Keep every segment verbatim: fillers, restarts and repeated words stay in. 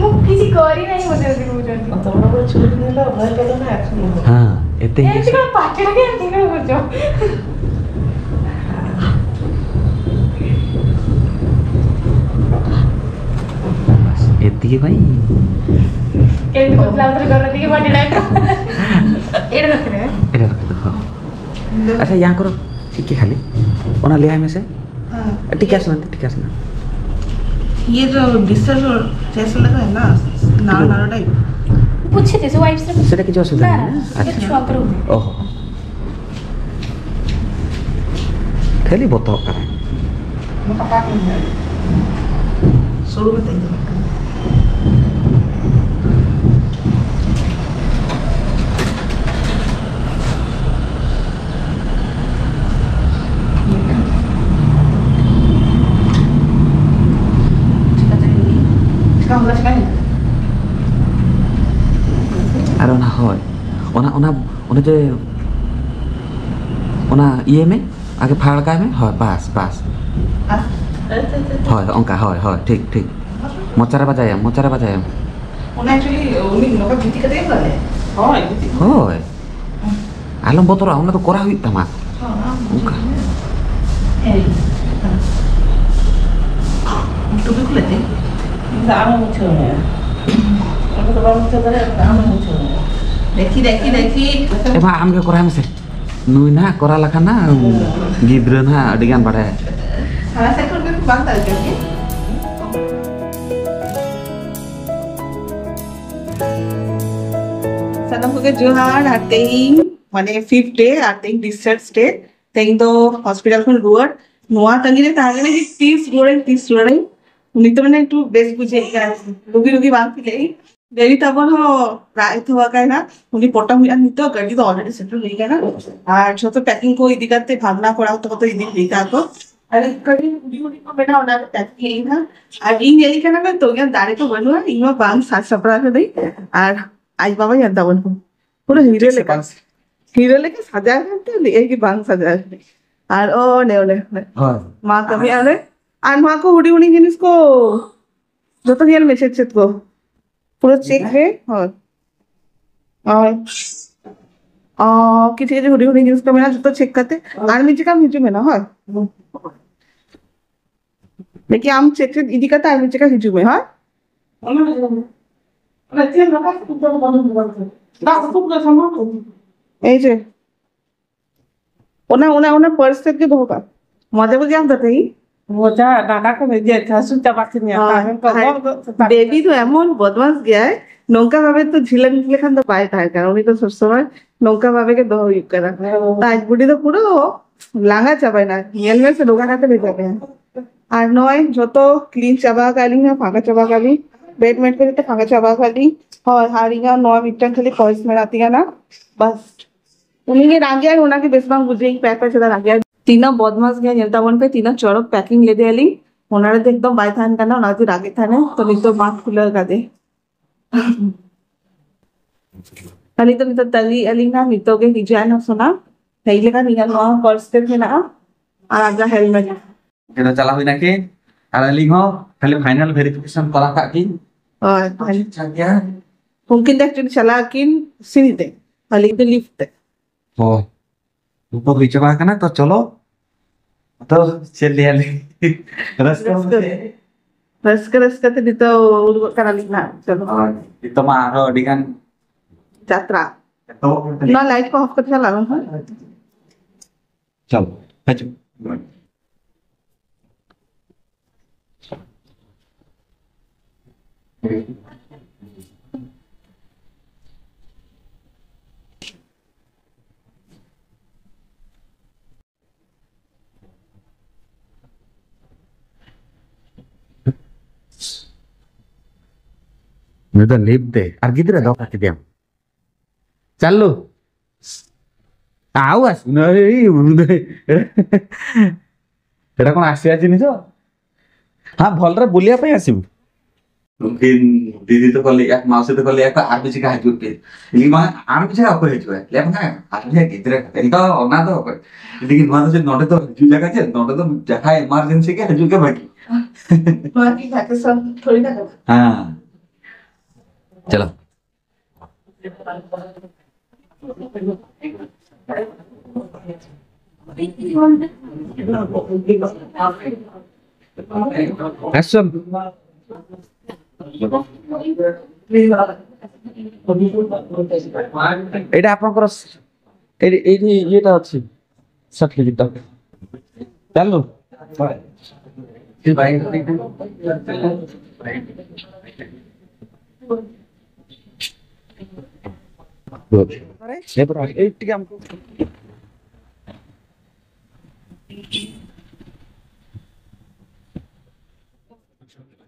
ମୁଁ କିଛି କରି ନାହିଁ ମତେ ଯଦି କହୁଛନ୍ତି। ତମର ଛୁଟି ନେଲ, ଭାଇ କଲ ନା ଆକ୍ସନ। ହଁ, ଏତେ ହିଁ ଏମିତି କଣ ପାଟିରେ କେମିତି କଣ କରୁଛ? ବାସ୍, ଏତିକି ପାଇଁ। କେମିତି କହୁଥିଲା ଆଉଥରେ କର ଟିକେ ପାଟିଟା। ଏଇଟା ରଖିଦେବେ। ଏଇଟା ରଖିଦେବ, ହଁ। ଆଚ୍ଛା, ୟାଙ୍କର ଟିକେ ଖାଲି। ओना ले आए में से। हाँ। ଟିକେ आसना, ଟିକେ आसना। ये जो डिस्चार्ज जैसे लग रहा है ना, नाड़ा नाड़ा टाइप। पूछे थे, वाइफ से। ସେଟା କିଛି ଅସୁବିଧା ନାହିଁ ନା? ଆଚ୍ଛା। ଛୁଆଙ୍କର ହୁଏ। ଓହୋ। ଖାଲି ବତକ କାରଣ। शुरू में तो ᱟᱨ ᱚᱱᱟ, ᱦᱳᱭ, ᱚᱱᱟ, ᱚᱱᱟ, ᱚᱱᱮ ᱡᱮ, ᱚᱱᱟ ᱤᱭᱟᱹᱭ ᱢᱮ, ᱟᱜᱮ ᱯᱷᱟᱲ ᱠᱟᱭ ᱢᱮ, ᱦᱳᱭ, ᱵᱟᱥ, ᱵᱟᱥ᱾ ᱦᱳᱭ, ᱚᱱᱠᱟ, ᱦᱳᱭ, ᱦᱳᱭ, ᱴᱷᱤᱠ, ᱴᱷᱤᱠ᱾ ᱢᱚᱪᱟᱨᱮ ᱵᱟᱡᱟᱭᱟᱢ, ᱢᱚᱪᱟᱨᱮ ᱵᱟᱡᱟᱭᱟᱢ᱾ ᱚᱱᱟ actually ᱩᱱᱤ ᱱᱚᱝᱠᱟ ᱵᱷᱤᱛᱤ ᱠᱟᱛᱮ ᱮᱢ ᱠᱟᱫᱮᱭᱟ? ᱦᱳᱭ, ᱵᱷᱤᱛᱤ᱾ ᱦᱳᱭ᱾ ᱟᱞᱚᱢ ᱵᱚᱛᱚᱨᱚᱜᱼᱟ, ᱚᱱᱟ ᱫᱚ ᱠᱚᱨᱟᱣ ᱦᱩᱭᱩᱜ ᱛᱟᱢᱟ᱾ ᱦᱚᱸ, ᱟᱢ ᱚᱱᱠᱟ᱾ ᱵᱩᱡᱷᱟᱹᱣ ᱢᱮ᱾ ᱮᱭ, ᱴᱩᱯᱤ ᱠᱷᱩᱞᱟᱹ ᱛᱮ? ᱤᱧ ᱫᱚ ᱟᱢᱮᱢ ᱵᱩᱡᱷᱟᱹᱣ ᱢᱮᱭᱟ᱾ ᱩᱱᱠᱩ ᱫᱚ ᱵᱟᱢ ᱵᱩᱡᱷᱟᱹᱣ ᱫᱟᱲᱮᱭᱟᱜᱼᱟ, ᱟᱢᱮᱢ ᱵᱩᱡᱷᱟᱹᱣ ᱢᱮᱭᱟ᱾ ᱫᱮᱠᱷᱤ, ᱫᱮᱠᱷᱤ, ᱫᱮᱠᱷᱤ᱾ ᱮ ᱢᱟ, ᱟᱢ ᱜᱮ ᱠᱚᱨᱟᱣ ᱢᱮᱥᱮ᱾ ᱱᱩᱭ ᱱᱟᱦᱟᱜ ᱠᱚᱨᱟᱣ ᱞᱮᱠᱷᱟᱱ ᱱᱟᱦᱟᱜ ᱜᱤᱫᱽᱨᱟᱹ ᱱᱟᱦᱟᱜ ᱟᱹᱰᱤ ᱜᱟᱱ ᱵᱟᱲᱟᱭᱟ᱾ ᱦᱟᱱᱟ ᱥᱮᱫ ᱠᱷᱚᱱ ᱜᱮ ᱵᱟᱝ ᱫᱟᱲᱮ ᱠᱮᱫᱟ᱾ ᱥᱟᱱᱟᱢ ᱠᱚᱜᱮ ᱡᱚᱦᱟᱨ, ᱟᱨ ᱛᱮᱦᱮᱧ ᱢᱟᱱᱮ fifth day, ᱟᱨ ᱛᱮᱦᱮᱧ discharge day᱾ ᱛᱮᱦᱮᱧ ᱫᱚ ᱦᱚᱥᱯᱤᱴᱟᱞ ᱠᱷᱚᱱ ᱨᱩᱣᱟᱹᱲ, ᱱᱚᱣᱟ ᱛᱟᱺᱜᱤ ᱨᱮ ᱛᱟᱦᱮᱸ ᱠᱟᱱᱟ ᱡᱮ ᱛᱤᱥ ᱨᱩᱣᱟᱹᱲᱟᱹᱧ, ᱛᱤᱥ ᱨᱩᱣᱟᱹᱲᱟᱹᱧ᱾ ᱩᱱᱤ ᱛᱚ ᱢᱟᱱᱮ ᱮᱠᱴᱩ ᱵᱮᱥ ᱵᱩᱡᱷᱟᱹᱜ ᱠᱟᱱᱟ, ᱨᱩᱜᱤ ᱨᱩᱜᱤ ᱵᱟᱝ ᱯᱷᱤᱞᱮᱜ ᱟᱹᱧ᱾ ᱰᱮᱨᱤ ᱛᱟᱵᱚᱱ ᱦᱚᱸ ᱨᱟᱜ ᱮᱛᱚᱦᱚᱵ ᱟᱠᱟᱭᱱᱟ, ᱩᱱᱤ ᱯᱚᱴᱚᱢ ᱦᱩᱭᱩᱜᱼᱟ ᱱᱤᱛᱚᱜ, ᱜᱟᱹᱰᱤ ᱫᱚ already ᱥᱮᱴᱮᱨ ᱦᱩᱭ ᱟᱠᱟᱱᱟ᱾ ᱟᱨ ᱡᱷᱚᱛᱚ packing ᱠᱚ ᱤᱫᱤ ᱠᱟᱛᱮ ᱵᱷᱟᱵᱽᱱᱟ ᱠᱚᱲᱟ ᱦᱚᱸᱛᱚ ᱠᱚ ᱤᱫᱤ ᱦᱩᱭ ᱟᱠᱟᱫ ᱠᱚ᱾ ᱟᱨ ᱜᱟᱹᱰᱤ ᱦᱩᱰᱤᱧ ᱦᱩᱰᱤᱧ ᱠᱚ ᱢᱮᱱᱟᱜᱼᱟ, ᱚᱱᱟ ᱠᱚ packing ᱦᱩᱭ ᱮᱱᱟ᱾ ᱟᱨ ᱤᱧ ᱧᱮᱞ ᱠᱟᱱᱟ ᱛᱚ ᱜᱮ ᱫᱟᱲᱮ ᱠᱚ ᱵᱟᱹᱱᱩᱜᱼᱟ, ᱤᱧ ᱢᱟ ᱵᱟᱝ ᱥᱟᱡᱽ ᱥᱟᱯᱲᱟᱣ ᱠᱟᱹᱫᱟᱹᱧ᱾ ᱟᱨ ᱟᱡ ᱵᱟᱵᱟᱧ ᱟᱨ ᱫᱟᱵᱚᱱ ᱠᱚ ᱯᱩᱨᱟᱹ ᱦᱤᱨᱟᱹ ᱴᱷᱤᱠ ᱥᱮ ᱞᱮᱠᱟ᱾ ᱵᱟᱝ? ᱦᱤᱨᱟᱹ ᱞᱮᱠᱟ ᱥᱟᱡᱟᱣ ᱠᱟᱱᱛᱮ ᱞᱟᱹᱭ ᱟᱭ ᱜᱮ ᱵᱟᱝ ᱥᱟᱡᱟᱣ ᱠᱟᱱᱟ᱾ ᱟᱨ ᱚᱱᱮ ᱚᱱᱮ ᱚᱱᱮ᱾ ᱦᱳᱭ᱾ ᱢᱟ ᱠᱟᱹᱢᱤ ᱟᱞᱮ᱾ ᱟᱨ ᱱᱚᱣᱟ ᱠᱚ ᱦᱩᱰᱤᱧ ᱦᱩᱰᱤᱧ ᱡᱤᱱᱤᱥ ᱠᱚ ᱡᱚᱛᱚ ᱧᱮᱞ ᱢᱮ ᱪᱮᱫ ᱪᱮᱫ ᱠᱚ᱾ ᱯᱩᱨᱟᱹ ᱪᱮᱠ ᱢᱮ᱾ ᱦᱳᱭ᱾ ᱟᱨ ᱚ, ᱠᱤᱪᱷᱩ ᱠᱤᱪᱷᱩ ᱦᱩᱰᱤᱧ ᱦᱩᱰᱤᱧ ᱡᱤᱱᱤᱥ ᱠᱚ ᱢᱮᱱᱟᱜᱼᱟ, ᱡᱚᱛᱚ ᱪᱮᱠ ᱠᱟᱛᱮ ᱟᱨ ᱢᱤᱫ ᱡᱟᱭᱜᱟᱢ ᱦᱤᱡᱩᱜ ᱢᱮ ᱱᱟ, ᱦᱳᱭ᱾ ᱫᱮᱠᱷᱤ, ᱟᱢ ᱪᱮᱠ ᱪᱮᱠ ᱤᱫᱤ ᱠᱟᱛᱮ ᱟᱨ ᱢᱤᱫ ᱡᱟᱭᱜᱟ ᱦᱤᱡᱩᱜ ᱢᱮ, ᱦᱳᱭ᱾ ᱚᱱᱟ ᱪᱮᱫ ᱞᱮᱠᱟ ᱫᱟᱜ ᱥᱩᱯ ᱜᱮ ᱥᱟᱢᱟᱝ ᱠᱚ᱾ ᱮᱭ ᱡᱮ, ᱚᱱᱟ, ᱚᱱᱟ, ᱚᱱᱟ ᱯᱟᱨᱥ ᱥᱮᱫ ᱜᱮ ᱫᱚᱦᱚ ᱠᱟᱜ᱾ ᱢᱚᱡᱟ ᱵᱩᱡᱷᱟᱹᱣ ᱟᱢ ᱛᱟᱛᱮ ᱤᱧ? ᱢᱚᱡᱟ, ᱰᱟᱸᱰᱟ ᱠᱚ ᱦᱟᱹᱥᱩ ᱪᱟᱵᱟ ᱠᱤᱧᱟ᱾ ᱦᱳᱭ᱾ ᱛᱟᱭᱚᱢ ᱠᱚ ᱦᱳᱭ᱾ ᱜᱚᱞ ᱜᱚᱞ ᱛᱮ ᱫᱟᱜ᱾ ᱵᱮᱵᱤ ᱫᱚ ᱮᱢᱚᱱ ᱵᱚᱫᱢᱟᱥ ᱜᱮᱭᱟᱭ, ᱱᱚᱝᱠᱟ ᱵᱷᱟᱵᱮ ᱛᱚ ᱡᱷᱤᱞᱟᱹᱝ ᱞᱮᱠᱷᱟᱱ ᱫᱚ ᱵᱟᱭ ᱛᱟᱦᱮᱸ ᱠᱟᱱᱟ᱾ ᱩᱱᱤ ᱫᱚ ᱥᱚᱵ ᱥᱚᱢᱚᱭ ᱱᱚᱝᱠᱟ ᱵᱷᱟᱵᱮ ᱜᱮ ᱫᱚᱦᱚ ᱦᱩᱭᱩᱜ ᱠᱟᱱᱟ᱾ ᱦᱮᱸ᱾ ᱛᱚ ᱟᱡ ᱵᱩᱰᱤ ᱫᱚ ᱯᱩᱨᱟᱹ ᱞᱟᱸᱜᱟ ᱪᱟᱵᱟᱭᱮᱱᱟ᱾ ᱧᱮᱞ ᱢᱮ ᱥᱮ, ᱱᱚᱝᱠᱟ ᱠᱟᱛᱮ ᱵᱷᱮᱡᱟ ᱢᱮᱭᱟ᱾ ᱟᱨ ᱱᱚᱜᱼᱚᱭ ᱡᱷᱚᱛᱚ ᱠᱞᱤᱱ ᱪᱟᱵᱟ ᱟᱠᱟᱫ ᱞᱤᱧ, ᱯᱷᱟᱸᱠᱟ ᱪᱟᱵᱟ ᱟᱠᱟᱫ ᱞᱤᱧ, ᱵᱮᱰ ᱢᱮᱴ ᱠᱚ ᱡᱷᱚᱛᱚ ᱯᱷᱟᱸᱠᱟ ᱪᱟᱵᱟ ᱟᱠᱟᱫ ᱞᱤᱧ᱾ ᱦᱳᱭ, ᱟᱨ ᱤᱧᱟᱹᱜ ᱱᱚᱣᱟ ᱢᱤᱫᱴᱟᱝ ᱠᱷᱟᱹᱞᱤ ᱯᱟᱨᱥ ᱢᱮᱱᱟᱜ ᱛᱤᱧᱟ ᱱᱟ, ᱵᱟᱥ᱾ ᱩᱱᱤ ᱜᱮ ᱨᱟᱜᱮᱜᱼᱟᱭ, ᱚᱱᱟ ᱜᱮ ᱵᱮᱥ ᱵᱟᱝ ᱵᱩᱡᱷᱟᱹᱜ, ᱤᱧ ᱯᱮ ᱯᱮ ᱪᱮᱫᱟᱜ ᱨᱟᱜᱮᱜᱼᱟᱭ᱾ ᱛᱤᱱᱟᱹᱜ ᱵᱚᱫᱢᱟᱥ ᱜᱮᱭᱟ, ᱧᱮᱞ ᱛᱟᱵᱚᱱ ᱯᱮ, ᱛᱤᱱᱟᱹᱜ ᱪᱚᱨᱚᱠ ᱯᱮᱠᱤᱝ ᱞᱮᱫᱮᱭᱟᱞᱤᱧ, ᱚᱱᱟ ᱨᱮᱫᱚ ᱮᱠᱫᱚᱢ ᱵᱟᱭ ᱛᱟᱦᱮᱱ ᱠᱟᱱᱟ, ᱚᱱᱟ ᱠᱷᱟᱹᱛᱤᱨ ᱨᱟᱜᱮᱫ ᱛᱟᱦᱮᱱᱟᱭ᱾ ᱛᱚ ᱱᱤᱛᱚᱜ ᱢᱟᱥᱠ ᱠᱷᱩᱞᱟᱹᱣ ᱠᱟᱫᱮ᱾ ᱟᱹᱞᱤᱧ ᱫᱚ ᱱᱤᱛᱚᱜ ᱛᱟᱹᱜᱤᱭᱮᱫᱼᱟ ᱞᱤᱧ ᱱᱟ, ᱱᱤᱛᱚᱜ ᱜᱮ ᱦᱤᱡᱩᱜ ᱟᱭ ᱱᱟ ᱥᱳᱱᱟ᱾ ᱦᱮᱡ ᱞᱮᱠᱷᱟᱱ ᱤᱧᱟᱹᱜ ᱱᱚᱣᱟ ᱯᱟᱨᱥ ᱛᱮ ᱢᱮᱱᱟᱜᱼᱟ ᱟᱨ ᱟᱡᱟᱜ ᱦᱮᱞᱢᱮᱴ᱾ ᱚᱸᱰᱮ ᱪᱟᱞᱟᱣ ᱦᱩᱭᱱᱟ ᱠᱤ, ᱟᱨ ᱟᱹᱞᱤᱧ ᱦᱚᱸ ᱠᱷᱟᱹᱞᱤ ᱯᱷᱟᱭᱱᱟᱞ ᱵᱷᱮᱨᱤᱯᱷᱤᱠᱮᱥᱚᱱ ᱠᱚᱨᱟᱣ ᱠᱟᱜ ᱠᱤᱱ᱾ ᱦᱳᱭ, ᱦᱳᱭ᱾ ᱴᱷᱤᱠ ᱴᱷᱟᱠ ᱜᱮᱭᱟ᱾ ᱩᱱᱠᱤᱱ ᱫᱚ ᱮᱠᱪᱩᱭᱮᱞᱤ ᱪᱟᱞᱟᱜ ᱟᱹᱠᱤᱱ ᱥᱤᱲᱤ ᱛᱮ, ᱟᱹᱞᱤᱧ ᱫᱚ ᱞᱤᱯᱷᱴ ᱛᱮ᱾ ᱦᱳᱭ, ᱩᱯᱚᱨ ᱦᱩᱭ ᱪᱟᱵᱟ ᱟᱠᱟᱱᱟ, ᱛᱚ ᱪᱚᱞᱚ, ᱛᱚ ᱪᱮᱫ ᱞᱟᱹᱭᱟ ᱞᱮ? ᱨᱟᱹᱥᱠᱟᱹ ᱨᱟᱹᱥᱠᱟᱹ᱾ ᱢᱚᱡᱟ᱾ ᱨᱟᱹᱥᱠᱟᱹ ᱨᱟᱹᱥᱠᱟᱹ ᱛᱮ ᱱᱤᱛᱚᱜ ᱩᱰᱩᱠᱚᱜ ᱠᱟᱱᱟᱞᱤᱧ ᱱᱟᱜ, ᱪᱚᱞᱚ᱾ ᱦᱳᱭ, ᱱᱤᱛᱚᱜ ᱢᱟ ᱟᱨᱦᱚᱸ ᱟᱹᱰᱤ ᱜᱟᱱ ᱡᱟᱛᱨᱟ᱾ ᱮᱛᱚᱦᱚᱵ ᱠᱟᱱᱟ᱾ ᱱᱚᱣᱟ ᱞᱟᱭᱤᱴ ᱠᱚ ᱚᱯᱷ ᱠᱟᱛᱮ ᱪᱟᱞᱟᱜ ᱢᱮ, ᱦᱳᱭ᱾ ᱪᱚᱞᱚ, ᱦᱤᱡᱩᱜ᱾ ᱱᱩᱭ ᱫᱚ ᱞᱤᱯᱷᱴ ᱫᱮ, ᱟᱨ ᱜᱤᱫᱽᱨᱟᱹ ᱫᱚ ᱚᱠᱟ ᱠᱮᱫᱮᱭᱟᱢ? ଚାଲୁ। ଆଉ ଆସିବୁନି। ଏଇ, ଏଇଟା କ'ଣ ଆସିବା ଜିନିଷ? ହଁ, ଭଲରେ ବୁଲିବା ପାଇଁ ଆସିବୁ। ᱩᱱᱠᱤᱱ ᱫᱤᱫᱤ ᱛᱟᱠᱚ ᱞᱟᱹᱭᱮᱜᱼᱟ, ᱢᱟᱣᱥᱤ ᱛᱟᱠᱚ ᱞᱟᱹᱭᱮᱜᱼᱟ ᱠᱚ, "ᱟᱨ ᱢᱤᱫ ᱡᱟᱭᱜᱟ ᱦᱤᱡᱩᱜ ᱯᱮ।" ᱤᱧ ᱢᱟ, "ᱟᱨ ᱢᱤᱫ ᱡᱟᱭᱜᱟ ᱚᱠᱚᱭ ᱦᱤᱡᱩᱜᱼᱟ?" ᱞᱟᱹᱭᱟ ᱠᱚ, "ᱦᱮᱸ, ᱟᱨ ᱢᱤᱫ ᱡᱟᱭᱜᱟ ᱜᱤᱫᱽᱨᱟᱹ ᱠᱟᱛᱮ ᱤᱧ ᱫᱚ ᱚᱱᱟ ᱫᱚ ᱚᱠᱚᱭ?" ᱤᱧ ᱫᱚ ᱱᱚᱣᱟ ᱫᱚ ᱪᱮᱫ, ᱱᱚᱰᱮ ᱫᱚ ᱦᱤᱡᱩᱜ ᱡᱟᱭᱜᱟ ᱪᱮᱫ? ᱱᱚᱰᱮ ᱫᱚ ᱡᱟᱦᱟᱸᱭ ᱮᱢᱟᱨᱡᱮᱱᱥᱤ ᱜᱮ ᱦᱤᱡᱩᱜ ᱜᱮ ᱵᱷᱟᱹᱜᱤ᱾ ᱱᱚᱣᱟ ᱠᱤ ᱵᱷᱮᱠᱮᱥᱚᱱ ᱛᱷᱚᱲᱤ ᱱᱟ ᱠᱟᱱᱟ? ᱦᱮᱸ᱾ ᱪᱚᱞᱚ᱾ ଆସନ୍ତୁ। ଏଇଟା ଆପଣଙ୍କର ସ-, ଏଇଠି, ଏଇଠି ଇଏଟା ଅଛି, ସାର୍ଟିଫିକେଟଟା। ଚାଲୁ। ଏ ପରା, ଏଇ ଟିକେ ଆମକୁ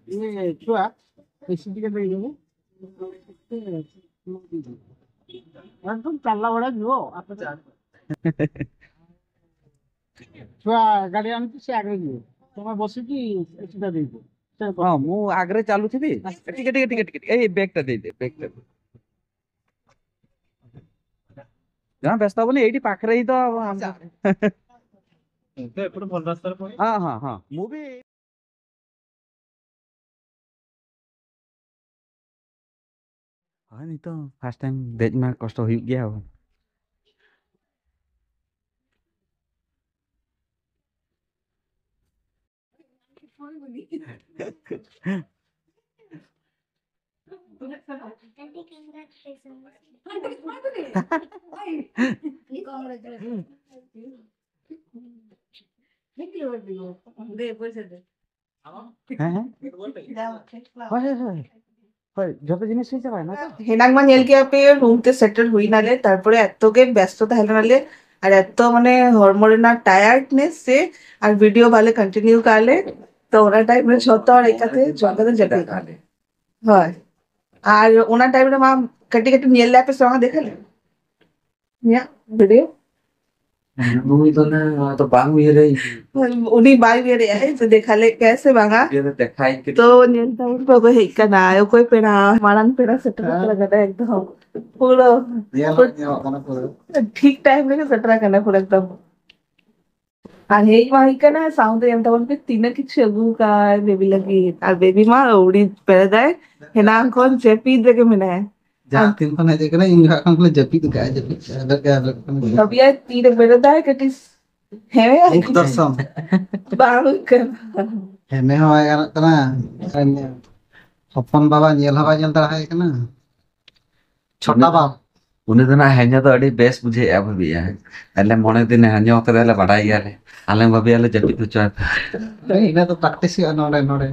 ଇଏ ଛୁଆ, ବେଶୀ ଟିକେ ଦେଇଦେବୁ। ଏକଦମ ଚାଲିଲା ଭଳିଆ ଯିବ, ଆପ ଚାଲ। ଛୁଆ ଗାଡ଼ି ଆଣୁଛି, ସେ ଆଗରେ ଯିବ। ତମେ ବସିକି ଏସିଟା ଦେଇଦିଅ। ସେ ହଁ, ମୁଁ ଆଗରେ ଚାଲୁଥିବି। ଟିକେ, ଟିକେ, ଟିକେ, ଟିକେ, ଟିକେ। ଏଇ ବ୍ୟାଗ୍ଟା ଦେଇଦେ, ବ୍ୟାଗ୍ଟା। ଜମା ବ୍ୟସ୍ତ ହବନି, ଏଇଠି ପାଖରେ ହିଁ ତ। ତ ଏପଟୁ ଭଲ ରାସ୍ତାରେ ପଳେଇ। ହଁ, ହଁ, ହଁ, ମୁଁ ବି। ᱦᱳᱭ, ᱱᱤᱛᱚᱜ ᱯᱷᱟᱥᱴ ᱴᱟᱭᱤᱢ ᱫᱮᱡ ᱢᱟ ᱠᱚᱥᱴᱚ ᱦᱩᱭᱩᱜ ᱜᱮᱭᱟ ᱟᱵᱚ᱾ ᱦᱮᱸ, ᱦᱮᱸ᱾ ᱦᱳᱭ, ᱦᱳᱭ, ᱦᱳᱭ᱾ ᱦᱳᱭ, ᱡᱚᱛᱚ ᱡᱤᱱᱤᱥ ᱦᱩᱭ ᱪᱟᱵᱟᱭᱮᱱᱟ ᱛᱚ? ᱦᱮᱱᱟᱝ ᱢᱟ ᱧᱮᱞ ᱠᱮᱜᱼᱟ ᱯᱮ, ᱨᱩᱢ ᱛᱮ ᱥᱮᱴᱮᱞ ᱦᱩᱭ ᱱᱟᱞᱮ, ᱛᱟᱨᱯᱚᱨᱮ ᱮᱛᱚ ᱜᱮ ᱵᱮᱥᱛᱚ ᱛᱟᱦᱮᱸ ᱞᱮᱱᱟᱞᱮ, ᱟᱨ ᱮᱛᱚ ᱢᱟᱱᱮ ᱦᱚᱲᱢᱚ ᱨᱮᱱᱟᱜ ᱴᱟᱭᱟᱨᱰᱱᱮᱥ ᱥᱮ, ᱟᱨ ᱵᱷᱤᱰᱤᱭᱳ ᱵᱟᱞᱮ ᱠᱚᱱᱴᱤᱱᱤᱭᱩ ᱠᱟᱜᱼᱟ ᱞᱮ, ᱛᱚ ᱚᱱᱟ ᱴᱟᱭᱤᱢ ᱨᱮ ᱡᱷᱚᱛᱚ ᱦᱚᱲ ᱦᱮᱡ ᱠᱟᱛᱮ ᱡᱚᱢ ᱠᱟᱛᱮ ᱡᱟᱹᱯᱤᱫ᱾ ᱦᱳᱭ, ᱟᱨ ᱚᱱᱟ ᱴᱟᱭᱤᱢ ᱨᱮ ᱢᱟ ᱠᱟᱹᱴᱤᱡ ᱠᱟᱹᱴᱤᱡ ᱧᱮᱞ ᱞᱮᱜᱼᱟ ᱯᱮ ᱥᱮ ᱵᱟᱝ, ᱫᱮᱠᱷᱟ ᱞᱮ? ᱤᱧᱟᱹᱜ ᱵᱷᱤᱰᱤᱭᱳ? ᱩᱱᱤ ᱫᱚ ᱱᱟ-, ᱱᱚᱣᱟ ᱫᱚ ᱵᱟᱝ ᱩᱭᱦᱟᱹᱨᱮ᱾ ᱩᱱᱤ ᱵᱟᱭ ᱩᱭᱦᱟᱹᱨᱮᱜᱼᱟᱭ, ᱛᱚ ᱫᱮᱠᱷᱟ ᱞᱮᱫ ᱜᱮᱭᱟᱭ ᱥᱮ ᱵᱟᱝᱟ? ᱤᱭᱟᱹ ᱫᱚ ᱫᱮᱠᱷᱟᱭ ᱠᱮᱫ᱾ ᱛᱚ ᱧᱮᱞ ᱛᱟᱵᱚᱱ ᱯᱮ, ᱚᱠᱚᱭ ᱦᱮᱡ ᱠᱟᱱᱟ, ᱚᱠᱚᱭ ᱯᱮᱲᱟ, ᱢᱟᱨᱟᱝ ᱯᱮᱲᱟ ᱥᱮᱴᱮᱨ ᱦᱮᱸ᱾ ᱟᱠᱟᱱᱟ ᱮᱠᱫᱚᱢ᱾ ᱯᱩᱨᱟᱹ ᱧᱮᱞ ᱦᱚᱸ ᱧᱮᱞᱚᱜ ᱠᱟᱱᱟ ᱯᱩᱨᱟᱹ᱾ ᱴᱷᱤᱠ ᱴᱟᱭᱤᱢ ᱨᱮᱜᱮ ᱥᱮᱴᱮᱨ ᱟᱠᱟᱱᱟ ᱯᱩᱨᱟᱹ ᱮᱠᱫᱚᱢ᱾ ᱟᱨ ᱦᱮᱡ ᱢᱟ ᱦᱮᱡ ᱠᱟᱱᱟ, ᱥᱟᱶᱛᱮ ᱧᱮᱞ ᱛᱟᱵᱚᱱ ᱯᱮ ᱛᱤᱱᱟᱹᱜ ᱠᱤᱪᱷᱩ ᱟᱹᱜᱩ ᱠᱟᱜᱼᱟᱭ ᱵᱮᱵᱤ ᱞᱟᱹᱜᱤᱫ᱾ ᱟᱨ ᱵᱮᱵᱤ ᱢᱟ ᱟᱹᱣᱲᱤ ᱵᱮᱨᱮᱫᱟᱭ, ᱦᱮᱱᱟᱝ ᱠᱷᱚᱱ ᱡᱟᱹᱯᱤᱫ ᱨᱮᱜᱮ ᱢᱮᱱᱟᱭᱟ᱾ ᱡᱟᱦᱟᱸ ᱛᱤᱱ ᱠᱷᱚᱱ ᱦᱮᱡ ᱟᱠᱟᱱᱟ, ᱤᱧ ᱡᱚᱠᱷᱚᱱ ᱠᱷᱚᱱ ᱞᱮ ᱡᱟᱹᱯᱤᱫ ᱠᱟᱜᱼᱟ, ᱡᱟᱹᱯᱤᱫ ᱠᱟᱜᱼᱟ, ᱵᱮᱨᱮᱫ ᱠᱟᱜᱼᱟ, ᱵᱮᱨᱮᱫ ᱠᱟᱜᱼᱟ᱾ ᱵᱟᱹᱵᱤᱭᱟᱭ ᱛᱤᱨᱮ ᱵᱮᱨᱮᱫᱟᱭ ᱠᱟᱹᱴᱤᱡ ᱦᱮᱸ ᱢᱩᱠ ᱫᱚᱨᱥᱚᱱ᱾ ᱵᱟᱝ ᱦᱩᱭᱩᱜ ᱠᱟᱱᱟ᱾ ᱦᱮᱸ ᱦᱚᱸ ᱵᱟᱭ ᱜᱟᱱᱚᱜ ᱠᱟᱱᱟ᱾ ᱦᱚᱯᱚᱱ ᱵᱟᱵᱟ ᱧᱮᱞ ᱦᱚᱸ ᱵᱟᱭ ᱧᱮᱞ ᱫᱟᱲᱮᱭᱟᱭ ᱠᱟᱱᱟ᱾ ᱪᱷᱳᱴᱟ ᱵᱟᱵ᱾ ᱩᱱᱤ ᱫᱚ ᱱᱟᱜ ᱦᱮᱧᱚ ᱫᱚ ᱟᱹᱰᱤ ᱵᱮᱥ ᱵᱩᱡᱷᱟᱹᱣᱮᱫᱼᱟ ᱵᱷᱟᱵᱤᱭᱟ᱾ ᱟᱞᱮ ᱢᱚᱬᱮ ᱫᱤᱱᱮ ᱦᱮᱧᱚ ᱠᱟᱫᱟᱞᱮ, ᱵᱟᱰᱟᱭ ᱜᱮᱭᱟᱞᱮ᱾ ᱟᱞᱮ ᱵᱷᱟᱵᱤᱭᱟᱞᱮ ᱡᱟᱹᱯᱤᱫ ᱦᱚᱪᱚᱭᱟ᱾ ᱤᱱᱟᱹ ᱫᱚ ᱯᱨᱮᱠᱴᱤᱥ ᱦᱩᱭᱩᱜᱼᱟ ᱱᱚᱰᱮ, ᱱᱚᱰᱮ᱾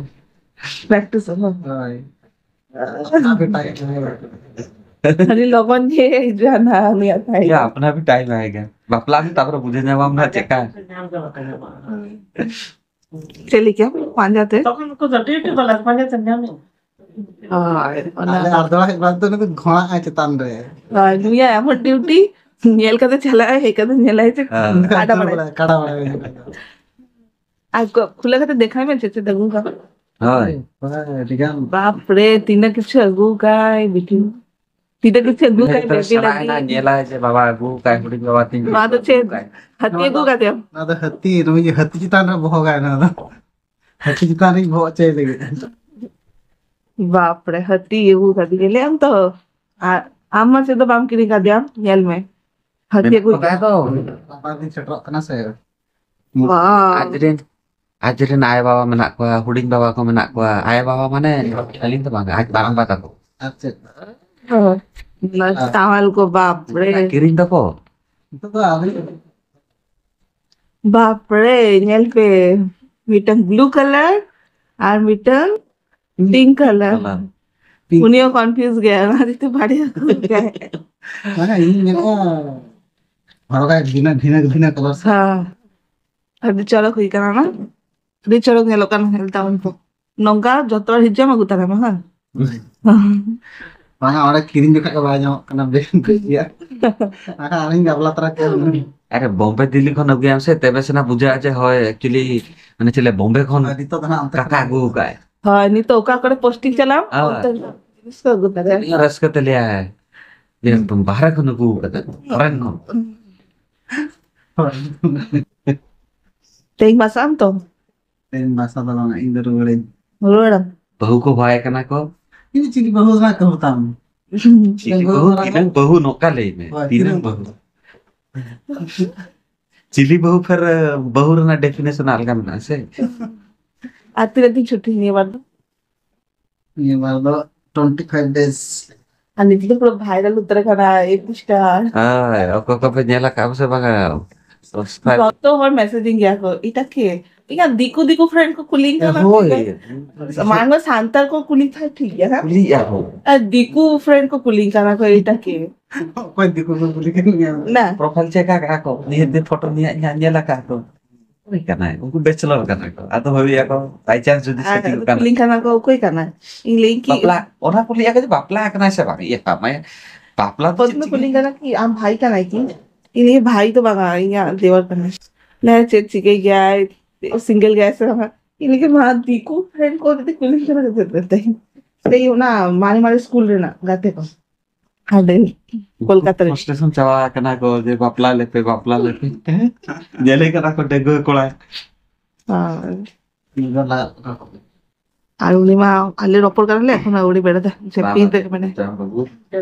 ᱯᱨᱮᱠᱴᱤᱥ ᱦᱚᱸ᱾ ᱦᱳᱭ᱾ ᱟᱹᱰᱤ ᱞᱚᱜᱚᱱ ᱜᱮ ᱦᱤᱡᱩᱜᱼᱟ ᱱᱟᱦᱟᱜ ᱩᱱᱤᱭᱟᱜ ᱴᱟᱭᱤᱢ᱾ ᱤᱭᱟᱹ, ᱟᱯᱱᱟ ᱵᱷᱤ ᱴᱟᱭᱤᱢ ᱟᱭᱮᱜᱟ᱾ ᱵᱟᱯᱞᱟ ᱢᱮ, ᱛᱟᱯᱚᱨᱮ ᱵᱩᱡᱷᱟᱹᱣ ᱧᱟᱢᱟᱢ ᱱᱟᱦᱟᱜ ᱪᱮᱫᱠᱟ᱾ ᱪᱮᱫ ᱞᱮᱠᱟ? ᱯᱟᱸᱡᱟ ᱛᱮ? ᱛᱚᱠᱷᱚᱱ ᱩᱱᱠᱩ ᱫᱚ ᱰᱤᱭᱩᱴᱤ ᱵᱟᱞᱟ ᱯᱟᱸᱡᱟ ᱛᱮᱢ ᱧᱟᱢᱮᱭᱟ᱾ ᱦᱳᱭ, ᱚᱱᱟ ᱟᱞᱮ ᱟᱨ ᱫᱚᱲᱟ ᱦᱮᱡ ᱵᱟᱫ ᱫᱚ ᱩᱱᱤ ᱫᱚ ᱜᱷᱚᱲᱟᱜ ᱟᱭ ᱪᱮᱛᱟᱱ ᱨᱮ᱾ ᱦᱳᱭ, ᱱᱩᱭᱟᱜ ᱮᱢᱚᱱ ᱰᱤᱭᱩᱴᱤ, ᱧᱮᱞ ᱠᱟᱛᱮ ᱪᱟᱞᱟᱜ ᱟᱭ, ᱦᱮᱡ ᱠᱟᱛᱮ ᱧᱮᱞᱟᱭ ᱡᱮ ᱦᱮᱸ᱾ ᱠᱟᱰᱟ ᱵᱟᱲᱟᱭ᱾ ᱠᱟᱰᱟ ᱵᱟᱲᱟᱭ᱾ ᱟᱨ ᱠᱚ-, ᱠᱷᱩᱞᱟᱹ ᱠᱟᱛᱮ ᱫᱮᱠᱷᱟᱭ ᱢᱮ ᱪᱮᱫ ᱪᱮᱫ ᱟᱹᱜᱩ ᱠᱟᱜ᱾ ᱦᱳᱭ᱾ ᱦᱳᱭ, ᱟᱹᱰᱤ ᱜᱟᱱ᱾ ᱵᱟᱯ ᱨᱮ, ᱛᱤᱱᱟᱹᱜ ᱠᱤᱪᱷᱩ ᱟᱹᱜᱩ ᱠᱟᱭ ᱵᱤᱴᱤ᱾ ᱛᱤᱱᱟᱹᱜ ᱠᱤᱪᱷᱩ ᱟᱹᱜᱩ ᱠᱟᱭ ᱵᱮᱵᱤ ᱥᱮᱬᱟᱭᱮᱱᱟ, ᱞᱟᱹᱜᱤᱫ᱾ ᱧᱮᱞᱟᱭ ᱡᱮ ᱵᱟᱵᱟ ᱟᱹᱜᱩ ᱠᱟᱭ, ᱦᱩᱰᱤᱧ ᱵᱟᱵᱟ ᱛᱤᱧ ᱱᱚᱣᱟ ᱫᱚ ᱟᱹᱜᱩ ᱪᱮᱫ? ᱠᱟᱭ᱾ ᱦᱟᱹᱛᱤ ᱟᱹᱜᱩ ᱠᱟᱫᱮᱭᱟᱢ? ᱱᱚᱣᱟ ᱫᱚ ᱦᱟᱹᱛᱤ, ᱱᱩᱭ ᱦᱟᱹᱛᱤ ᱪᱮᱛᱟᱱ ᱨᱮ ᱵᱚᱦᱚᱜᱟᱭ ᱱᱚᱣᱟ ᱫᱚ᱾ ᱦᱟᱹᱛᱤ ᱪᱮᱛᱟᱱ ᱨᱮᱧ ᱵᱚᱦᱚᱜ ᱦᱚᱪᱚᱭ ᱞᱟᱹᱜᱤᱫ᱾ ᱵᱟᱯ ᱨᱮ, ᱦᱟᱹᱛᱤ ᱟᱹᱜᱩ ᱠᱟᱫᱮᱭᱟ, ᱞᱟᱹᱭᱟᱢ ᱛᱚ᱾ ᱟᱨ ᱟᱢ ᱢᱟ ᱪᱮᱫ ᱫᱚ ᱵᱟᱢ ᱠᱤᱨᱤᱧ ᱠᱟᱫᱮᱭᱟᱢ, ᱧᱮᱞ ᱢᱮ᱾ ᱦᱟᱹᱛᱤ ᱢᱮᱱᱟᱜ ᱟᱹᱜᱩ ᱠᱚᱛᱟᱭᱟ ᱠᱟᱫᱮᱭᱟ᱾ ᱛᱚ᱾ ᱵᱟᱯᱞᱟ ᱫᱤᱱ ᱥᱮᱴᱮᱨᱚᱜ ᱠᱟᱱᱟ ᱥᱮ᱾ ᱵᱟᱝ᱾ ᱟᱡᱨᱮᱱ, ᱟᱡᱨᱮᱱ ᱟᱭᱳ ᱵᱟᱵᱟ ᱢᱮᱱᱟᱜ ᱠᱚᱣᱟ, ᱦᱩᱰᱤᱧ ᱵᱟᱵᱟ ᱠᱚ ᱢᱮᱱᱟᱜ ᱠᱚᱣᱟ᱾ ᱟᱭᱳ ᱵᱟᱵᱟ ᱢᱟᱱᱮ ᱟᱹᱞᱤᱧ ᱫᱚ ᱵᱟᱝ, ᱟᱡ ᱢᱟᱨᱟᱝᱵᱟ ᱛᱟᱠᱚ᱾ ᱟᱨ ᱪᱮᱫ? ᱦᱳᱭ᱾ ᱚᱱᱟ ᱟᱨ ᱴᱟᱣᱮᱞ ᱠᱚ, ᱵᱟᱯ ᱨᱮ᱾ ᱠᱤᱨᱤᱧ ᱫᱟᱠᱚ᱾ ᱱᱤᱛᱚᱜ ᱫᱚ ᱟᱹᱣᱨᱤ᱾ ᱵᱟᱯ ᱨᱮ, ᱧᱮᱞ ᱯᱮ, ᱢᱤᱫᱴᱟᱝ ᱵᱞᱩ ᱠᱟᱞᱟᱨ ᱟᱨ ᱢᱤᱫᱴᱟᱝ ᱯᱤᱝᱠ ᱠᱟᱞᱟᱨ᱾ ᱠᱟᱞᱟᱨ᱾ ᱯᱤᱝᱠ᱾ ᱩᱱᱤ ᱦᱚᱸ ᱠᱚᱱᱯᱷᱤᱭᱩᱡ ᱜᱮᱭᱟ, ᱚᱱᱟ ᱠᱷᱟᱹᱛᱤᱨ ᱛᱮ ᱵᱟᱨᱭᱟ ᱠᱚ ᱟᱹᱜᱩ ᱠᱟᱭ᱾ ᱢᱟᱱᱮ ᱤᱧ ᱢᱮᱱᱟ ᱦᱚᱨᱚᱜᱟᱭ ᱵᱷᱤᱱᱟᱹ, ᱵᱷᱤᱱᱟᱹ, ᱵᱷᱤᱱᱟᱹ ᱠᱟᱞᱟᱨ᱾ ᱦᱮᱸ, ᱟᱹᱰᱤ ᱪᱚᱨᱚᱠ ᱦᱩᱭ ᱠᱟᱱᱟ ᱵᱟᱝ? ᱟᱹᱰᱤ ᱪᱚᱨᱚᱠ ᱧᱮᱞᱚᱜ ᱠᱟᱱᱟ ᱧᱮᱞ ᱛᱟᱵᱚᱱ ᱯᱮ᱾ ᱱᱚᱝᱠᱟ ᱡᱚᱛᱚ ᱦᱚᱲ ᱦᱤᱡᱩᱜ ᱟᱢ, ᱟᱹᱜᱩ ᱛᱟᱨᱟᱭ ᱢᱮ, ᱦᱮᱸ? ᱵᱟᱝᱟ, ᱚᱸᱰᱮ ᱠᱤᱨᱤᱧ ᱡᱚᱠᱷᱟᱡ ᱜᱮ ᱵᱟᱭ ᱧᱟᱢᱚᱜ ᱠᱟᱱᱟ, ᱵᱮᱥ ᱴᱷᱤᱠ ᱜᱮᱭᱟ᱾ ᱵᱟᱠᱷᱟᱱ ᱟᱹᱞᱤᱧ ᱜᱟᱵᱞᱟ ᱛᱟᱨᱟ ᱠᱮᱭᱟ ᱦᱩᱱᱟᱹᱝ᱾ ᱟᱨᱮ, ᱵᱚᱢᱵᱮ ᱫᱤᱞᱞᱤ ᱠᱷᱚᱱ ᱟᱹᱜᱩᱭᱟᱢ ᱥᱮ, ᱛᱮᱵᱮ ᱥᱮᱱᱟ ᱵᱩᱡᱷᱟᱹᱜᱼᱟ ᱡᱮ, ᱦᱳᱭ, actually, ᱢᱟᱱᱮ, ᱪᱮᱫ ᱞᱮ, ᱵᱚᱢᱵᱮ ᱠᱷᱚᱱ ᱟᱨ ᱱᱤᱛᱚᱜ ᱫᱚ ᱱᱟᱜ ᱚᱱᱛᱮ ᱠᱟᱠᱟ ᱠᱷᱚᱱ ᱟᱹᱜᱩ ᱟᱠᱟᱫ᱾ ᱦᱳᱭ, ᱱᱤᱛᱚᱜ ᱚᱠᱟ ᱠᱚᱨᱮ posting ᱪᱟᱞᱟᱣ, ᱦᱳᱭ᱾ ᱚᱱᱛᱮ ᱡᱤᱱᱤᱥ ᱠᱚ ᱟᱹᱜᱩ ᱛᱟᱨᱟᱭᱟ᱾ ᱤᱧ ᱦᱚᱸ ᱨᱟᱹᱥᱠᱟᱹ ᱛᱮ ᱞᱟᱹᱭᱟ, ᱡᱮ, ᱦᱩᱸ᱾ ᱵᱟᱦᱨᱮ ᱠᱷᱚᱱ ᱟᱹᱜᱩ ᱟᱠᱟᱫᱟ, foreign ᱠᱷᱚᱱ᱾ ᱦᱳᱭ᱾ ᱛᱮᱦᱮᱧ ᱵᱟᱥᱟᱜ ᱟᱢ ᱛᱚ? ᱛᱮᱦᱮᱧ ᱵᱟᱥᱟ ᱫᱚ ᱵᱟᱝ, ᱤᱧ ᱫᱚ ᱨᱩᱣᱟᱹᱲᱟᱹᱧ᱾ ᱨᱩᱣᱟᱹᱲᱟᱢ? ᱵᱟᱹᱦᱩ ᱠᱚ ᱦᱚᱦᱚᱭ ᱠᱟᱱᱟ ᱠᱚ᱾ ᱤᱧ ᱫᱚ ᱪᱤᱞᱤ ᱵᱟᱹᱦᱩ ᱨᱮᱱᱟᱜ ᱠᱟᱹᱦᱩ ᱛᱟᱢ? ᱪᱤᱞᱤ ᱵᱟᱹᱦᱩ, ᱛᱤᱱᱟᱹᱝ ᱵᱟᱹᱦᱩ ᱱᱚᱝᱠᱟ ᱞᱟᱹᱭ ᱢᱮ, ᱦᱳᱭ, ᱛᱤᱱᱟᱹᱝ ᱛᱤᱱᱟᱹᱝ ᱵᱟᱹᱦᱩ? ᱪᱤᱞᱤ ᱵᱟᱹᱦᱩ ᱯᱷᱮᱨ, ᱵᱟᱹᱦᱩ ᱨᱮᱱᱟᱜ definition ᱟᱞᱜᱟ ᱢᱮᱱᱟᱜᱼᱟ ᱥᱮ? ᱟᱨ ᱛᱤᱱᱟᱹᱜ ᱫᱤᱱ ᱪᱷᱩᱴᱤ ᱱᱤᱭᱟᱹ ᱵᱟᱨ ᱫᱚ? ᱱᱤᱭᱟᱹ ᱵᱟᱨ ᱫᱚ twenty five days᱾ ᱟᱨ ᱱᱤᱛ ᱫᱚ ᱯᱩᱨᱟᱹ viral ᱩᱛᱟᱹᱨ ᱟᱠᱟᱱᱟ, ᱮᱠᱩᱥ ᱴᱟ᱾ ᱦᱳᱭ, ᱚᱠᱚᱭ ᱠᱚᱯᱮ ᱧᱮᱞ ᱟᱠᱟᱫ ᱥᱮ ᱵᱟᱝᱟ? Subscribe᱾ ᱡᱚᱛᱚ ᱦᱚᱲ messaging ᱜᱮᱭᱟ ᱠᱚ, "ᱮᱴᱟ ᱠᱮ?" ᱤᱧᱟᱹᱜ ᱫᱤᱠᱩ, ᱫᱤᱠᱩ friend ᱠᱚ ᱠᱩᱞᱤᱧ ᱠᱟᱱᱟ᱾ ᱦᱳᱭ᱾ ᱢᱟᱲᱟᱝ ᱫᱚ ᱥᱟᱱᱛᱟᱲ ᱠᱚ ᱠᱩᱞᱤ ᱠᱷᱟᱡ ᱴᱷᱤᱠ ᱜᱮᱭᱟ, ᱦᱮᱸ? ᱠᱩᱞᱤᱭᱮᱫᱼᱟ ᱠᱚ᱾ ᱟᱨ ᱫᱤᱠᱩ friend ᱠᱚ ᱠᱩᱞᱤᱧ ᱠᱟᱱᱟ ᱠᱚ, "ᱮᱴᱟ ᱠᱮ?" ᱚᱠᱚᱭ ᱫᱤᱠᱩ ᱠᱚ ᱠᱩᱞᱤ ᱠᱟᱱ ᱜᱮᱭᱟ? ᱱᱟ᱾ Profile check ᱟᱠᱟᱫᱼᱟ ᱠᱚ, ᱱᱤᱭᱟᱹ ᱫᱤᱱ photo ᱱᱤᱭᱟᱹ ᱧᱮᱞ ᱟᱠᱟᱫ ᱠᱚ᱾ ᱚᱠᱚᱭ ᱠᱟᱱᱟᱭ? ᱩᱱᱠᱩ bachelor ᱠᱟᱱᱟ ᱠᱚ᱾ ᱟᱫᱚ ᱵᱷᱟᱹᱵᱤᱭᱟ ᱠᱚ, by chance ᱡᱩᱫᱤ ᱟᱨ ᱥᱮᱴᱤᱝ ᱠᱟᱱᱟ᱾ ᱠᱩᱞᱤᱧ ᱠᱟᱱᱟ ᱠᱚ, "ᱚᱠᱚᱭ ᱠᱟᱱᱟᱭ?" ᱤᱧ ᱞᱟᱹᱭ ᱠᱤ ᱵᱟᱯᱞᱟ, ᱚᱱᱟ ᱠᱚ ᱞᱟᱹᱭᱟ ᱠᱚ ᱡᱮ ᱵᱟᱯᱞᱟ ᱟᱠᱟᱱᱟᱭ ᱥᱮ ᱵᱟᱝ? ᱤᱭᱟᱹ, ᱠᱟᱢᱟᱭ, ᱵᱟᱯᱞᱟ ᱫᱚ ᱪᱮᱫ ᱠᱩᱞᱤᱧ ᱪᱤᱠᱟᱹ? ᱠᱟᱱᱟ ᱠᱤ, "ᱟᱢ ᱵᱷᱟᱭ ᱠᱟᱱᱟᱭ ᱠᱤ?" ᱤᱧ ᱞᱟᱹᱭ, "ᱵᱷᱟᱭ ᱫᱚ ᱵᱟᱝᱟ, ᱤᱧᱟᱜ ᱫᱮᱣᱟᱨ ᱠᱟᱱᱟᱭ᱾" ᱞᱟᱹᱭᱟ, "ᱪᱮᱫ ᱪᱤᱠᱟᱹᱭ ᱜᱮᱭᱟᱭ? Single ᱜᱮᱭᱟᱭ ᱥᱮ ᱵᱟᱝᱟ?" ᱤᱧ ᱞᱟᱹᱭ, "ᱢᱟ, ᱫᱤᱠᱩ friend ᱠᱚ ᱡᱩᱫᱤ ᱠᱩᱞᱤᱧ ᱠᱟᱱᱟ, ᱪᱮᱫ ᱞᱟᱹᱭ ᱛᱮ?" ᱥᱮᱭ ᱚᱱᱟ ᱢᱟᱨᱮ ᱢᱟᱨᱮ ᱥᱠᱩᱞ ᱨᱮᱱᱟᱜ ᱜᱟᱛᱮ ᱠᱚ᱾ ᱦᱟᱸᱰᱮ ᱠᱳᱞᱠᱟᱛᱟ ᱨᱮ᱾ Frustration ᱪᱟᱵᱟ ᱟᱠᱟᱱᱟ ᱠᱚ ᱡᱮ, "ᱵᱟᱯᱞᱟ ᱞᱮᱯᱮ, ᱵᱟᱯᱞᱟ ᱞᱮᱯᱮ᱾" ᱧᱮᱞᱮ ᱠᱟᱱᱟ ᱠᱚ ᱰᱟᱺᱜᱩᱣᱟᱹ ᱠᱚᱲᱟ᱾ ᱦᱳᱭ᱾ ᱤᱧ ᱫᱚ ᱞᱟ-, ᱟᱨ ᱩᱱᱤ ᱢᱟ ᱟᱞᱮ ᱨᱚᱯᱚᱲ ᱠᱟᱱᱟᱞᱮ, ᱮᱠᱷᱚᱱ ᱟᱹᱣᱲᱤ ᱵᱮᱲᱟ ᱫᱚ᱾ ᱥᱮ ᱵᱟᱝ, ᱯᱤᱱ ᱨᱮ ᱢᱮᱱᱟᱭᱟ᱾ ᱡᱟᱢ ᱵᱟᱹᱵᱩ,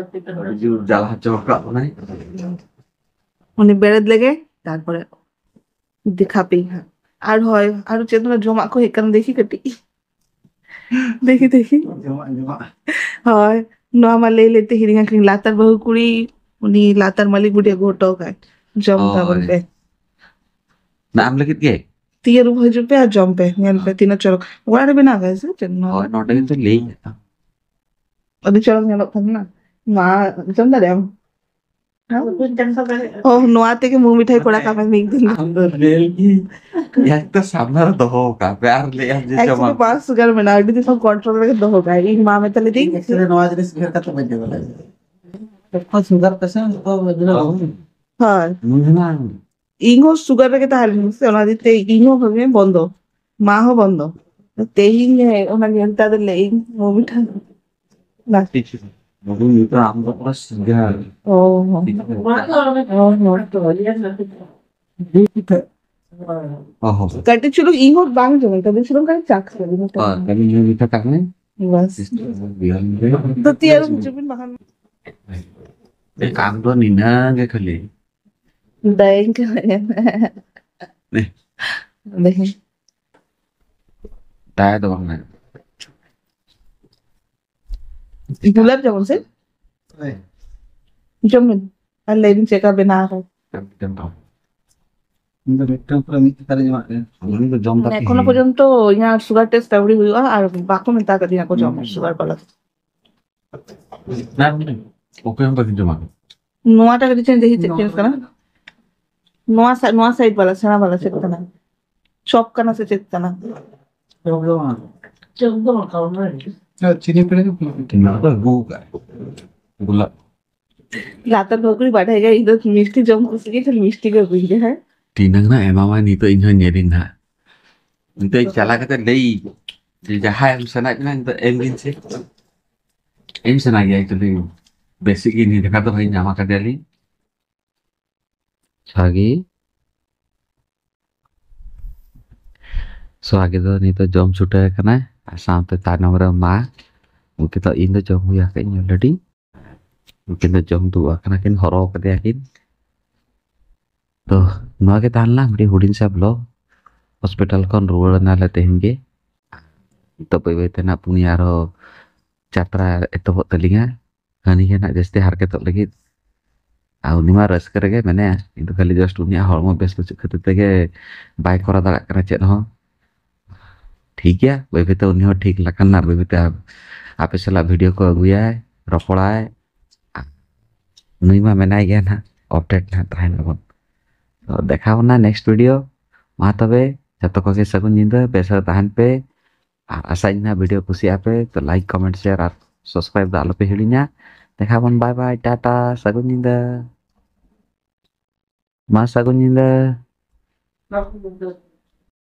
ᱟᱹᱰᱤ ᱡᱳᱨ ᱡᱟᱞᱟ ᱦᱚᱪᱚ ᱟᱠᱟᱫ ᱵᱚᱱᱟᱭ᱾ ᱩᱱᱤ ᱵᱮᱨᱮᱫ ᱞᱮᱜᱮ, ᱛᱟᱨᱯᱚᱨᱮ ᱫᱮᱠᱷᱟ ᱯᱮ ᱦᱟᱸᱜ᱾ ᱟᱨ ᱦᱳᱭ, ᱟᱨ ᱪᱮᱫ ᱚᱱᱟ ᱡᱚᱢᱟᱜ ᱠᱚ ᱦᱮᱡ ᱠᱟᱱᱟ, ᱫᱮᱠᱷᱤ ᱠᱟᱹᱴᱤᱡ᱾ ᱫᱮᱠᱷᱤ, ᱫᱮᱠᱷᱤ᱾ ᱡᱚᱢᱟᱜ, ᱡᱚᱢᱟᱜ᱾ ᱦᱳᱭ, ᱱᱚᱣᱟ ᱢᱟ ᱞᱟᱹᱭ ᱞᱟᱹᱭ ᱛᱮ ᱦᱤᱲᱤᱧ ᱟᱠᱟᱫᱟᱹᱧ᱾ ᱞᱟᱛᱟᱨ ᱵᱟᱹᱦᱩ ᱠᱩᱲᱤ, ᱩᱱᱤ ᱞᱟᱛᱟᱨ ᱢᱟᱹᱞᱤᱠ ᱵᱩᱰᱷᱤ ᱟᱹᱜᱩ ᱦᱚᱴᱚ ᱠᱟᱜ᱾ ᱡᱚᱢ ᱦᱳᱭ᱾ ᱛᱟᱵᱚᱱ ᱯᱮ᱾ ᱱᱟ ᱟᱢ ᱞᱟᱹᱜᱤᱫ ᱜᱮ? ᱛᱤᱭᱟᱹ ᱨᱩᱢ ᱦᱤᱡᱩᱜ ᱯᱮ ᱟᱨ ᱡᱚᱢ ᱯᱮ, ᱧᱮᱞ ᱯᱮ ᱦᱳᱭ᱾ ᱛᱤᱱᱟᱹᱜ ᱪᱚᱨᱚᱠ᱾ ᱚᱲᱟᱜ ᱨᱮ ᱵᱮᱱᱟᱣ ᱠᱟᱫᱟ ᱥᱮ ᱪᱮᱫ ᱱᱚᱣᱟ ᱦᱳᱭ, ᱫᱚ? ᱱᱚᱰᱮ ᱜᱮᱛᱚ ᱞᱟᱹᱭ ᱠᱟᱫᱟ᱾ ᱟᱹᱰᱤ ᱪᱚᱨᱚᱠ ᱧᱮᱞᱚᱜ ᱠᱟᱱᱟ᱾ ᱢᱟ, ᱡᱚᱢ ᱫᱟᱲᱮᱭᱟᱜ ᱟᱢ? ᱦᱮᱸ? ᱚ, ᱱᱚᱣᱟ ᱛᱮᱜᱮ ᱢᱩ ᱢᱤᱴᱷᱟᱭ ᱠᱚᱲᱟ ᱠᱟᱢᱮ ᱢᱤᱫ ᱫᱤᱱ᱾ ᱟᱢ ᱫᱚ ᱨᱮᱞ ᱜᱮ ᱮᱠᱴᱟ ᱥᱟᱢᱱᱟ ᱨᱮ ᱫᱚᱦᱚ ᱠᱟᱜ ᱯᱮ ᱟᱨ ᱞᱟᱹᱭ ᱟᱢ ᱡᱮ ᱡᱚᱢᱟᱢ᱾ Actually, ᱵᱟᱝ sugar ᱢᱮᱱᱟᱜᱼᱟ, ᱟᱹᱰᱤ ᱫᱤᱱ ᱠᱷᱚᱱ control ᱨᱮᱜᱮ ᱫᱚᱦᱚ ᱠᱟᱜ᱾ ᱤᱧ ᱢᱟ ᱢᱮᱛᱟ ᱞᱮᱫᱤᱧ᱾ Actually, ᱱᱚᱣᱟ ᱡᱤᱱᱤᱥ ᱩᱭᱦᱟᱹᱨ ᱠᱟᱛᱮ ᱵᱟᱹᱧ ᱡᱚᱢ ᱫᱟᱲᱮᱭᱟᱜᱼᱟ᱾ ᱡᱚᱠᱷᱚᱱ sugar patient ᱛᱚ ᱵᱩᱡᱷᱟᱹᱣ᱾ ᱦᱳᱭ᱾ ᱵᱩᱡᱷᱟᱹᱣ᱾ ᱤᱧ ᱦᱚᱸ sugar ᱨᱮᱜᱮ ᱛᱟᱦᱮᱸ ᱞᱮᱱᱟ ᱥᱮ, ᱚᱱᱟ ᱠᱷᱟᱹᱛᱤᱨ ᱛᱮ ᱤᱧ ᱦᱚᱸ ᱵᱷᱟᱵᱤᱧ ᱵᱚᱱᱫᱚ, ᱢᱟ ᱦᱚᱸ ᱵᱚᱱᱫᱚ᱾ ᱛᱮᱦᱤᱧ ᱚᱱᱟ ᱧᱮᱞ ᱛᱮ ᱟᱫᱚ ᱞᱟᱹᱭ ᱤᱧ ᱢᱚᱢᱤ ᱴᱷᱮᱱ᱾ ᱵᱟᱥ᱾ ᱵᱟᱹᱵᱩ, ᱱᱤᱛᱚᱜ ᱟᱢ ᱫᱚ ᱯᱩᱨᱟᱹ sugar᱾ ᱚ, ᱦᱚᱸ᱾ ᱴᱷᱤᱠ ᱟᱪᱷᱮ? ᱚ, ᱦᱚᱸ᱾ ᱚ ᱦᱚᱸ᱾ ᱠᱟᱹᱴᱤᱡ ᱪᱩᱞᱩᱝ ᱤᱧ ᱦᱚᱸ ᱵᱟᱝ ᱡᱚᱢ, ᱠᱟᱹᱴᱤᱡ ᱪᱩᱞᱩᱝ ᱠᱟᱹᱴᱤᱡ ᱪᱟ ᱠᱷᱟᱹᱡᱟᱹᱲᱤ ᱢᱚᱛᱚ᱾ ᱦᱳᱭ, ᱠᱟᱹᱴᱤᱡ ᱧᱩ ᱢᱤᱴᱷᱟ ᱠᱟᱜ ᱢᱮ᱾ ᱵᱟᱥ᱾ ᱫᱚ ᱛᱮᱭᱟᱨ ᱦᱚᱪᱚ ᱵᱤᱱ ᱵᱟᱠᱷᱟᱱ᱾ ᱮ, ᱠᱟᱢ ᱫᱚ ᱱᱤᱱᱟᱹᱜ ᱜᱮ ᱠᱷᱟᱹᱞᱤ᱾ ᱫᱟᱭᱟᱧ ᱠᱟᱱᱟ᱾ ᱮ᱾ ᱫᱟᱭᱟ᱾ ᱫᱟᱭᱟ ᱫᱚ ᱵᱟᱝ ᱢᱮ᱾ ᱜᱩᱞᱟᱵ ᱡᱟᱢᱩᱱ ᱥᱮ? ᱦᱳᱭ᱾ ᱡᱚᱢ ᱵᱤᱱ᱾ ᱟᱨ ᱞᱟᱹᱭ ᱵᱤᱱ ᱪᱮᱫ ᱞᱮᱠᱟ ᱵᱮᱱᱟᱣ ᱟᱠᱟᱱᱟ᱾ ᱢᱤᱫᱴᱮᱱ ᱵᱟᱝ᱾ ᱤᱧ ᱫᱚ ᱢᱤᱫᱴᱟᱝ ᱯᱩᱨᱟᱹ ᱢᱤᱫ ᱛᱷᱟᱹᱨᱤᱧ ᱮᱢᱟᱜ ᱠᱟᱱᱟ᱾ ᱩᱱᱤ ᱫᱚ ᱡᱚᱢ ᱢᱟᱱᱮ ᱠᱟᱛᱮ ᱮᱠᱷᱚᱱᱳ ᱦᱤᱲᱤᱧ᱾ ᱯᱚᱨᱡᱚᱱᱛᱚ ᱤᱧᱟᱹᱜ sugar test ᱟᱹᱣᱨᱤ ᱦᱩᱭᱩᱜᱼᱟ, ᱟᱨ ᱵᱟᱠᱚ ᱢᱮᱛᱟ ᱠᱟᱫᱤᱧᱟ ᱠᱚ ᱡᱚᱢ, ᱦᱩᱸ᱾ Sugar ᱵᱟᱞᱟ᱾ ᱚᱠᱚᱭ ᱦᱚᱸ ᱵᱟᱹᱠᱤᱱ ᱡᱚᱢᱟ᱾ ᱱᱚᱣᱟᱴᱟᱜ ᱠᱟᱹᱴᱤᱡ change ᱫᱮᱠᱷᱤ ᱪᱮᱫ change ᱠᱟᱱᱟ? ᱱᱚᱣᱟ ᱥᱟ-, ᱱᱚᱣᱟ side ᱵᱟᱞᱟ, ᱥᱮᱬᱟ ᱵᱟᱞᱟ ᱪᱮᱫ ᱠᱟᱱᱟ? ᱪᱚᱯ ᱠᱟᱱᱟ ᱥᱮ ᱪᱮᱫ ᱠᱟᱱᱟ? ᱪᱚᱯ ᱫᱚ ᱵᱟᱝ᱾ ᱪᱚᱯ ᱫᱚ ᱵᱟᱝ, ᱠᱟᱨᱚᱱ ᱪᱤᱱᱤ ᱯᱮᱨᱮᱡ ᱠᱟᱱᱟ᱾ ᱱᱚᱣᱟ ᱫᱚ ᱟᱹᱜᱩ ᱠᱟᱜᱼᱟ᱾ ᱜᱩᱞᱟᱵ᱾ ᱞᱟᱛᱟᱨ ᱵᱷᱟᱹᱜᱩᱲᱤ ᱵᱟᱰᱟᱭ ᱜᱮᱭᱟ, ᱤᱧ ᱫᱚ ᱢᱤᱥᱴᱤ ᱡᱚᱢ ᱠᱩᱥᱤ ᱜᱮ, ᱠᱷᱟᱹᱞᱤ ᱢᱤᱥᱴᱤ ᱜᱮ ᱟᱹᱜᱩᱭ ᱜᱮ, ᱦᱮᱸ᱾ ᱛᱤᱱᱟᱹᱝ ᱱᱟ ᱮᱢᱟᱢᱟ ᱱᱤᱛᱚᱜ ᱤᱧ ᱦᱚᱸ ᱧᱮᱞᱤᱧ ᱱᱟᱦᱟᱜ᱾ ᱱᱤᱛᱚᱜ ᱤᱧ ᱪᱟᱞᱟᱣ ᱠᱟᱛᱮ ᱞᱟᱹᱭ ᱡᱮ ᱡᱟᱦᱟᱸᱭ ᱮᱢ ᱥᱟᱱᱟᱭᱮᱫ ᱢᱮᱱᱟ ᱱᱤᱛᱚᱜ ᱮᱢ ᱜᱤᱧ ᱥᱮ᱾ ᱮᱢ ᱥᱟᱱᱟ ᱜᱮᱭᱟ actually᱾ ᱵᱮᱥᱤ ᱜᱮ ᱱᱤᱭᱟᱹ ᱡᱟᱭᱜᱟ ᱫᱚ ᱵᱷᱟᱹᱜᱤ ᱧᱟᱢ ᱟᱠᱟᱫᱮᱭᱟᱞᱤᱧ᱾ ᱥᱟᱜᱤ᱾ ᱥᱟᱜᱤ ᱫᱚ ᱱᱤᱛᱚᱜ ᱡᱚᱢ ᱪᱷᱩᱴᱟᱹᱣ ᱟᱠᱟᱱᱟᱭ ᱟᱨ ᱥᱟᱶᱛᱮ ᱛᱟᱭᱱᱚᱢ ᱨᱮ ᱢᱟ᱾ ᱩᱱᱠᱤᱱ ᱫᱚ ᱤᱧ ᱫᱚ ᱡᱚᱢ ᱦᱩᱭ ᱟᱠᱟᱫ ᱤᱧ already᱾ ᱩᱱᱠᱤᱱ ᱫᱚ ᱡᱚᱢ ᱫᱩᱲᱩᱵ ᱟᱠᱟᱱᱟ ᱠᱤᱱ, ᱦᱚᱨᱚ ᱟᱠᱟᱫᱮᱭᱟ ᱠᱤᱱ᱾ ᱛᱚ, ᱱᱚᱣᱟ ᱜᱮ ᱛᱟᱦᱮᱸ ᱞᱮᱱᱟ ᱢᱤᱫᱴᱤᱡ ᱦᱩᱰᱤᱧ ᱥᱟ vlog᱾ Hospital ᱠᱷᱚᱱ ᱨᱩᱣᱟᱹᱲ ᱮᱱᱟᱞᱮ ᱛᱮᱦᱮᱧ ᱜᱮ᱾ ᱱᱤᱛᱚᱜ ᱵᱟᱹᱭ ᱵᱟᱹᱭ ᱛᱮ ᱱᱟᱜ ᱯᱩᱱᱭᱟ ᱟᱨᱦᱚᱸ ᱡᱟᱛᱨᱟ ᱮᱛᱚᱦᱚᱵᱚᱜ ᱛᱟᱹᱞᱤᱧᱟ᱾ ᱦᱟᱹᱱᱤ ᱜᱮ ᱱᱟᱜ ᱡᱟᱹᱥᱛᱤ ᱦᱟᱨᱠᱮᱛᱚᱜ ᱞᱟᱹᱜᱤᱫ᱾ ᱟᱨ ᱩᱱᱤ ᱢᱟ ᱨᱟᱹᱥᱠᱟᱹ ᱨᱮᱜᱮ ᱢᱮᱱᱟᱭᱟ, ᱠᱤᱱᱛᱩ ᱠᱷᱟᱹᱞᱤ just ᱩᱱᱤᱭᱟᱜ ᱦᱚᱲᱢᱚ ᱵᱮᱥ ᱵᱟᱹᱪᱩᱜ ᱠᱷᱟᱹᱛᱤᱨ ᱛᱮᱜᱮ ᱵᱟᱭ ᱠᱚᱨᱟᱣ ᱫᱟᱲᱮᱭᱟᱜ ᱠᱟᱱᱟ ᱪᱮᱫ ᱦᱚᱸ᱾ ᱴᱷᱤᱠ ᱜᱮᱭᱟ, ᱵᱟᱹᱭ ᱵᱟᱹᱭ ᱛᱮ ᱩᱱᱤ ᱦᱚᱸ ᱴᱷᱤᱠ ᱞᱮᱠᱷᱟᱱ ᱱᱟᱜ ᱵᱟᱹᱭ ᱵᱟᱹᱭ ᱛᱮ ᱟᱯᱮ ᱥᱟᱞᱟᱜ video ᱠᱚ ᱟᱹᱜᱩᱭᱟᱭ, ᱨᱚᱯᱚᱲᱟᱭ᱾ ᱱᱩᱭ ᱢᱟ ᱢᱮᱱᱟᱭ ᱜᱮᱭᱟ ᱱᱟᱜ, update ᱱᱟᱜ ᱛᱟᱦᱮᱱ ᱟᱵᱚᱱ᱾ ᱛᱚ ᱫᱮᱠᱷᱟᱣ ᱵᱚᱱᱟ next video᱾ ᱢᱟ ᱛᱚᱵᱮ ᱡᱚᱛᱚ ᱠᱚᱜᱮ ᱥᱟᱹᱜᱩᱱ ᱧᱤᱫᱟᱹ, ᱵᱮᱥ ᱨᱮ ᱛᱟᱦᱮᱱ ᱯᱮ᱾ ᱟᱨ ᱟᱥᱟᱧ ᱱᱟᱜ video ᱠᱩᱥᱤᱭᱟᱜ ᱯᱮ, ᱛᱚ like, comment, share ᱟᱨ subscribe ᱫᱚ ᱟᱞᱚᱯᱮ ᱦᱤᱲᱤᱧᱟ᱾ ᱫᱮᱠᱷᱟᱣ ᱵᱚᱱ, bye bye, ᱴᱟᱴᱟ, ᱥᱟᱹᱜᱩᱱ ᱧᱤᱫᱟᱹ᱾ ᱢᱟ ᱥᱟᱹᱜᱩᱱ ᱧᱤᱫᱟᱹ᱾